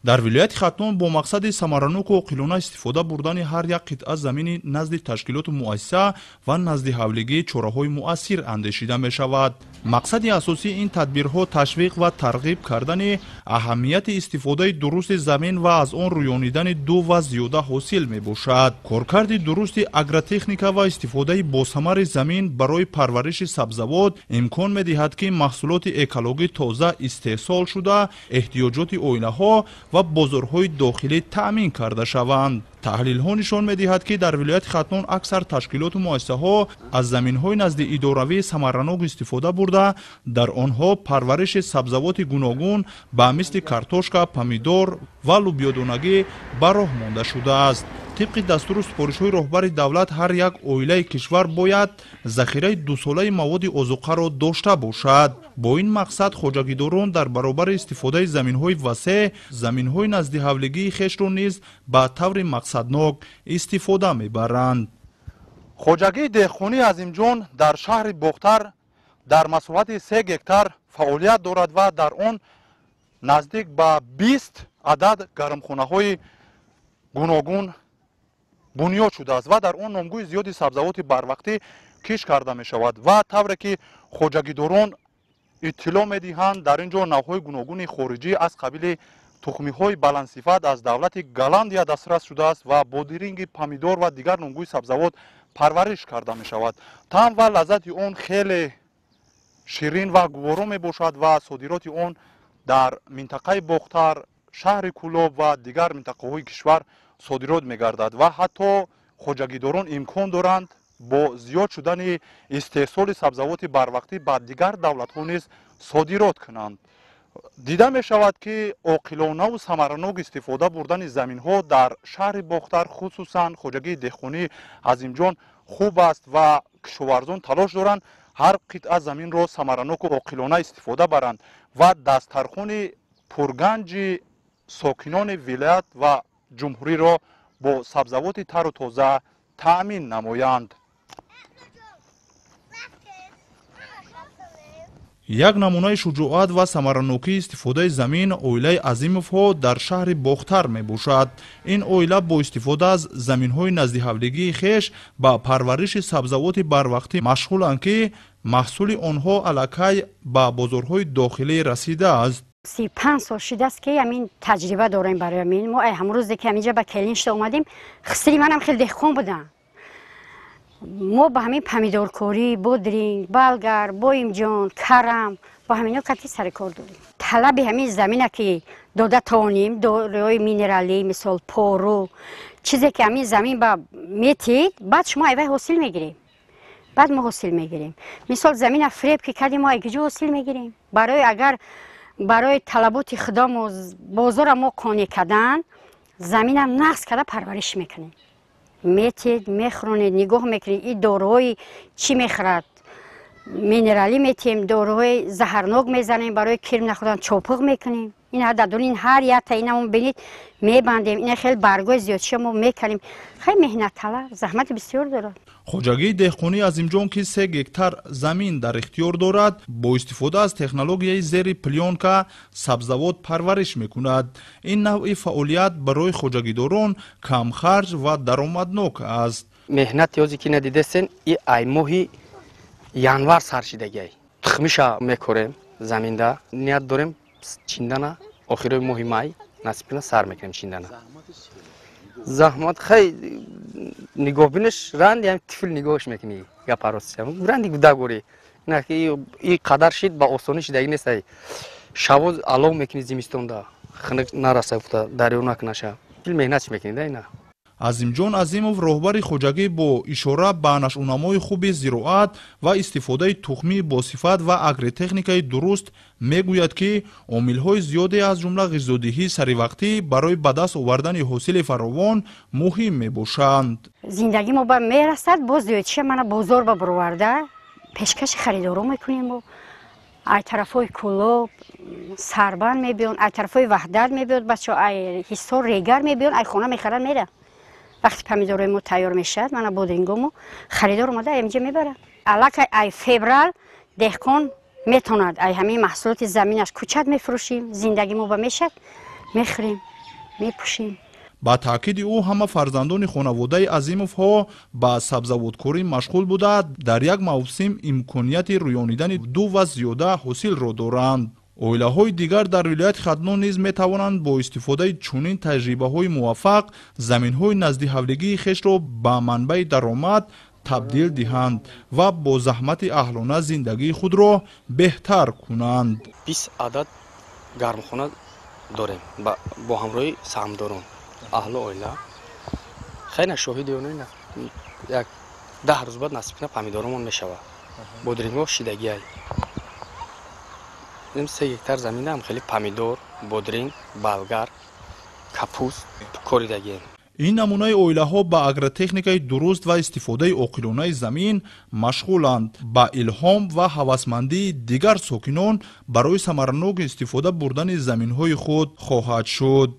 Дар вилояти Хатлон бо мақсади самараноку оқилона истифода бурдани ҳар як қитъа замини назди ташкилоту муассиса ва назди ҳавлигӣ чораҳои муассир андешида мешавад. Мақсади асосии ин тадбирҳо ташвиқ ва тарғиб кардани аҳамияти истифодаи дурусти замин ва аз он рӯёнидани ду ва зиёда ҳосил мебошад. Коркарди дурусти агротехника ва истифодаи босамари замин барои парвариши сабзавот имкон медиҳад, ки маҳсулоти экологӣ тоза истеҳсол шуда, эҳтиёҷоти оилаҳо ва бозорҳои дохилӣ таъмин карда шаванд. Таҳлилҳо нишон медиҳад, ки дар вилояти Хатлон аксар ташкилоту муассисаҳо аз заминҳои назди идоравӣ самаранок истифода бурда, дар онҳо парвариши сабзавоти гуногун ба мисли картошка, помидор ва лубёдонагӣ ба роҳ монда шудааст. Тибқи дастуру супоришҳои роҳбари давлат, ҳар як оилаи кишвар бояд захираи дусолаи маводи озуқаро дошта бошад. Бо ин мақсад хоҷагидорон дар баробари истифодаи заминҳои васеъ, заминҳои наздиҳавлигии хешро низ ба таври мақсаднок истифода мебаранд. Хоҷагии деҳқонии Азимҷон дар шаҳри Бохтар дар масоҳати 3 гектар фаъолият дорад ва дар он наздик ба 20 адад гармхонаҳои гуногун бунёд шудааст ва дар он номгӯи зиёди сабзавоти барвақтӣ кишт карда мешавад. Ва тавре ки хоҷагидорон иттилоъ медиҳанд, дар ин ҷо навъҳои гуногуни хориҷӣ аз қабили тухмиҳои баландсифат аз давлати Голландия дастрас шудааст ва бодиринги, помидор ва дигар номгӯи сабзавот парвариш карда мешавад. Таъм ва лаззати он хеле ширин ва гуворо мебошад ва содироти он дар минтақаи Бохтар, шаҳри Кӯлоб ва дигар минтақаҳои кишвар содирот мегардад ва ҳатто хоҷагидорон имкон доранд бо зиёд шудани истеҳсоли сабзавоти барвақтӣ ба дигар давлатҳо низ содирот кунанд. Дида мешавад, ки оқилонаву самаранок истифода бурдани заминҳо дар шаҳри Бохтар, хусусан хоҷагии деҳқонии Азимҷон, хуб аст ва кишоварзон талош доранд ҳар қитъа заминро самараноку оқилона истифода баранд ва дастархони пурганҷи сокинони вилоят ва ҷумҳуриро бо сабзавоти тару тоза таъмин намоянд. Як намунаи шуҷоат ва самаранокии истифодаи замин оилаи Азимовҳо дар шаҳри Бохтар мебошад. Ин оила бо истифода аз заминҳои наздиҳавлигии хеш ба парвариши сабзавоти барвақтӣ машғуланд, ки маҳсули онҳо аллакай ба бозорҳои дохилӣ расидааст. 35 сол шудааст, ки ҳамин таҷриба дорем барои ҳамин. Мо ҳамрӯзе ки ҳаминҷа ба келин шуда омадем, хисри манам хеле деҳқон будам. Мо ба ҳамин помидоркорӣ, бодринг, балгар, боимҷон, карам, ба ҳамино кати сари кор дорем. Талаби ҳамин замина ки дода тавонем, доруҳои минералӣ, мисол пору, чизе ки ҳамин замин ба метид, баъд шумо айвай ҳосил мегирем. Баъд мо ҳосил мегирем. Мисол замина фиреб ки кардем, мо айкиҷо ҳосил мегирем. Барои агар барои талаботи худамо бозора мо қонеъ кардан, заминам нақс карда парвариш мекунем. Метед, мехӯронед, нигоҳ мекунед, ин доруҳои чӣ мехӯрад, минералӣ метиҳем, доруҳои заҳрнок мезанем барои кирм нахӯрдан, чопуқ мекунем. Ин дар ин ҳар якта инамон бинед мебандем, ина хеле баргои зиёдшия мо мекунем. Хеле меҳнатталаб, заҳмати бисёр дорад. Хоҷагии деҳқонии Азимҷон, ки 3 гектар замин дар ихтиёр дорад, бо истифода аз технологияи зери плёнка сабзавот парвариш мекунад. Ин навъи фаъолият барои хоҷагидорон камхарҷ ва даромаднок аст. Меҳнати озе ки надидесен, и ай моҳи январ сар шидагиай. Тухмиша мекорем заминда, ният дорем чиндана, охирои моҳи май насиб кунад сар мекунем чиндана. Заҳмат хай нигоҳбинаш ранди ҳам тифл нигоҳш мекунӣ, гапарост ранди гудагорӣ. Ина ки и қадар шид ба осонӣ шидагӣ нест. Шабо алов мекунӣ зимистонда, хунук нараса гуфта дарё накунаша. Меҳнат чӣ мекунӣ да ина? Азимҷон Азимов, роҳбари хоҷагӣ, бо ишора ба нашъунамои хуби зироат ва истифодаи тухмии босифат ва агротехникаи дуруст мегӯяд, ки омилҳои зиёде аз ҷумла ғизодиҳии саривақтӣ барои ба даст овардани ҳосили фаровон муҳим мебошанд. Зиндагӣ мо ба мерасад, боз зиёдшия мана бозор ба бароварда пешкаши харидоро мекунем. Ай тарафҳои Кӯлоб, Сарбанд мебиён, ай тарафҳои Ваҳдат мебиёд, бачаҳо ай Ҳисор, Регар мебиён, ай хона мехаранд, мераванд. Вақти помидорои мо тайёр мешавад, мана бодирингомо харидор омада инҷа мебарад. Аллакай ай феврал деҳқон метавонад ай ҳамин маҳсулоти заминаш кӯчат мефурӯшим, зиндагӣ мо ба мешавад. Мехӯрем, мепӯшем. Ба таъкиди ӯ, ҳама фарзандони хонаводаи Азимовҳо ба сабзавоткорӣ машғул буда, дар як мавсим имконияти рӯёнидани ду ва зиёда ҳосилро доранд. Оилаҳои дигар дар вилояти Хатлон низ метавонанд бо истифодаи чунин таҷрибаҳои муваффақ заминҳои наздиҳавлигии хешро ба манбаи даромад табдил диҳанд ва бо заҳмати аҳлона зиндагии худро беҳтар кунанд. 20 адад гармхона дорем бо ҳамроҳи саҳмдорон, аҳлу оила. Хеле шоҳиди оно, як 10 рӯз баъд насиб кунад, помидоромон мешавад. Бодрингҳо шидагиай. 3 гектар заминам хеле помидор, бодринг, болгар, капуст коридагием. Ин намунаи оилаҳо ба агротехникаи дуруст ва истифодаи оқилонаи замин машғуланд, ба илҳом ва ҳавасмандии дигар сокинон барои самаранок истифода бурдани заминҳои худ хоҳад шуд.